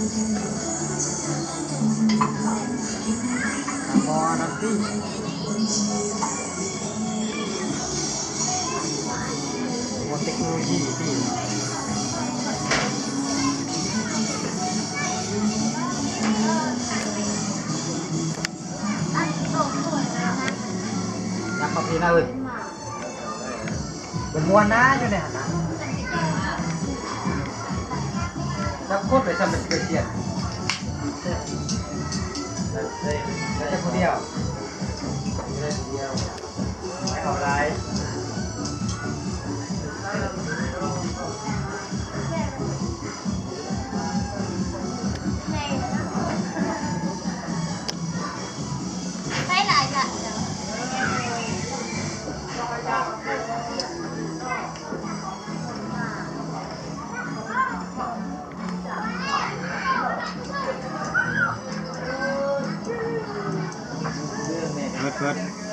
ໝໍ້ນ້ຳຕີ້ ໝໍ້ເຕັກໂນໂລຢີຕີ້ ຍັງປະເພນາເອີຍ ບໍ່ມ່ວນນາຢູ່ໃນຫັ້ນນະ ຈັກຄົນໄປຊ່ຳມັນຊິໄປສຽນ ໄປແຕ່ຜູ້ດຽວ ໄປເອົາຫຼາຍ. ເປີດ ເປີດ.